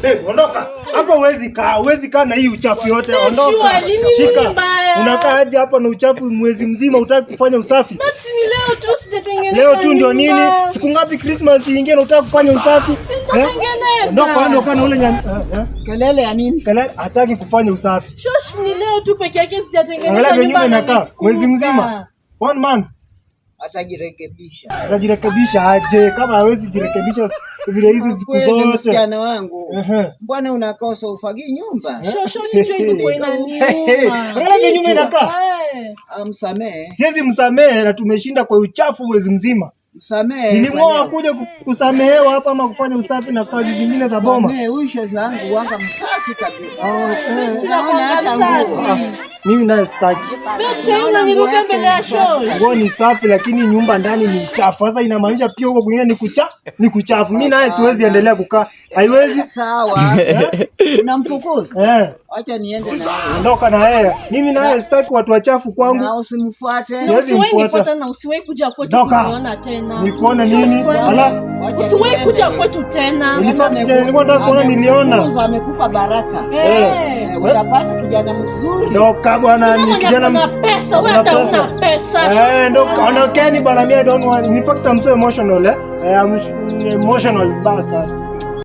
Babe, ondoka. Hapa huwezi kaa, huwezi kaa na hii uchafu yote. Ondoka. Surely, nini Shika. Mbaya? Unakaa aje hapa na uchafu mwezi mzima, hutaki kufanya usafi? Babes, ni leo tu sijatengeneza Leo tu ndio nini? nyumba. Siku ngapi Christmas iingie na hutaki kufanya usafi? Eh? Nitatengeneza. Ondoka, ondoka na ule nyanya. Eh, eh. Kelele ya nini? Kelele, hataki kufanya usafi. Shosh, ni leo tu peke yake sijatengeneza Angalia vile nyumba nyumba inakaa ananifukuza. mwezi mzima. One month. Atajirekebisha. Atajirekebisha aje kama hawezi jirekebisha vile hizi siku Kweli zote? msichana wangu. Ehe. Mbona unakosa ufagii nyumba? Shosho, kichwa ilikuwa inaniuma. Angalia vile nyumba inakaa. Eh. Amsamehe. Siwezi msamehe na tumeshinda kwa uchafu mwezi mzima. Msamehe. Nilimwoa kuja kusamehewa hapa ama kufanya usafi na kazi zingine za boma? Msamehe, huyu shozi wangu wanga msafi kabisa. Oh, eh. Naona hata nguo. Ah, mimi naye sitaki. Babe, sasa unaniruka mbele ya shosh. Nguo ni safi lakini nyumba ndani ni uchafu. Sasa inamaanisha pia huko kwingine ni kuchafu. Mimi naye siwezi endelea kukaa. Haiwezi. Sawa. Unamfukuza? Eh, Acha niende na yeye. Ondoka na yeye. Mimi naye sitaki watu wachafu kwangu. Na usimfuate. Na Siwezi usiwahi mfuata. nifuata na usiwahi kuja kwetu Toka. kuniona tena. Nikuone Shosh, nini? kwenda. Ala. Wacha Usiwahi niende. kuja kwetu tena. Nilikuwa nataka kuona, niliona. Amekufukuza, amekupa baraka. Eh. Eh, utapata kijana mzuri. Toka bwana, ni Mwenye kijana ako na pesa, wewe Ako na hata pesa. una pesa. Eh, ndo ondokeni bwana, mimi I don't want. In fact, I'm so emotional, eh. I am emotional basa.